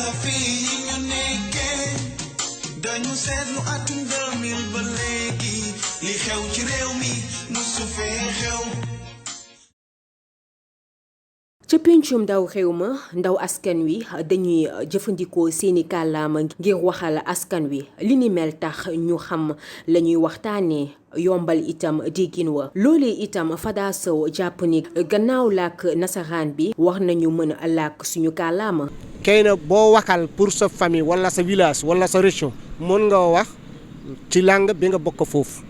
jafe-jafe yi ñu nekkee dañu seetlu atum 2000 ba léegi li xew ci réew mi musu fee xew. ca pencum ndaw réew ma ndaw askan wi dañuy jëfandikoo seeni kàllaama ngir waxal askan wi li ni mel tax ñu xam la ñuy waxtaanee yombal itam déggin wa loolee itam Fada Sow jàpp ni gannaaw làkk nasaraan bi war nañu mën a làkk suñu kàllaama. kay na boo waxal pour sa famille wala sa village wala sa région mën nga wax ci langue bi nga bokk foofu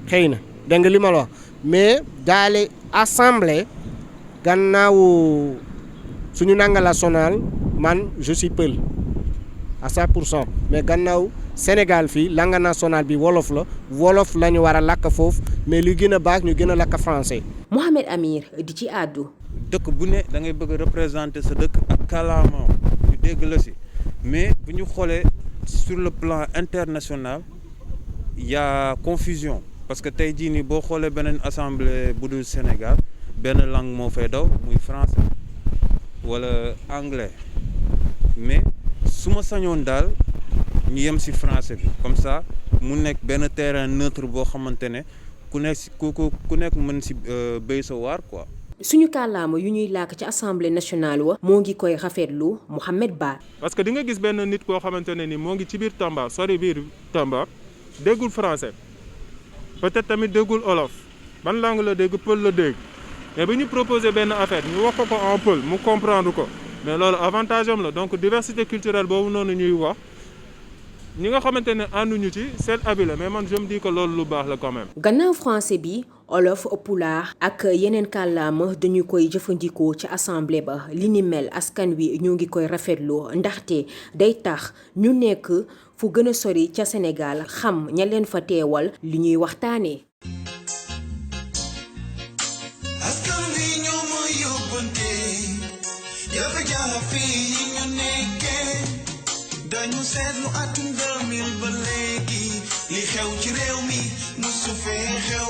xëy na dégg nga li ma la wax mais daale assemblée. gannaaw suñu langue nationale man je suis Peul à 100% mais gannaaw Sénégal fii langue nationale bi wolof la wolof la ñu war a làkk foofu mais li gën a baax ñu gën a làkk français. Mohamed Amir di ci àddu. dëkk bu ne da ngay bëgg a représenter sa dëkk ak kàllaamaam ñu dégg la si mais bu ñu xoolee sur le plan international il y a confusion parce que tey jii nii boo xoolee beneen assemblée bu dul Sénégal. benn langue moo fay daw muy français wala anglais mais su ma sañoon daal ñu yem ci français bi comme ça mu nekk benn terrain neutre boo xamante ne ku nekk ci ku nekk mën ci béy sa waar quoi. suñu kàllaama yu ñuy làkk ci assemblée nationale wa moo ngi koy rafetlu Mouhamed Ba. parce que di nga gis benn nit koo xamante ne ni moo ngi ci biir Tamba sori biir Tamba déggul français peut-être tamit déggul olof ban langue la dégg pël la dégg. mais bi ñu proposé benn affaire ñu wax ko en pël mu comprendre ko mais loolu avantage am la donc diversité culturelle boobu noonu ñuy wax ñi nga xamante ne ànduñu ci seen abi la mais man je me dis que loolu lu baax la quand même. gannaaw français bi olof pulaar ak yeneen kàllaama dañu koy jëfandikoo ci assemblée ba li ni mel askan wi ñoo ngi koy rafetlu ndaxte day tax ñu nekk fu gën a sori ca Sénégal xam ña leen fa teewal li ñuy waxtaanee. jafe-jafe yi ñu nekkee dañu seetlu atum 2000 ba léegi li xew ci réew mi musu fee xew.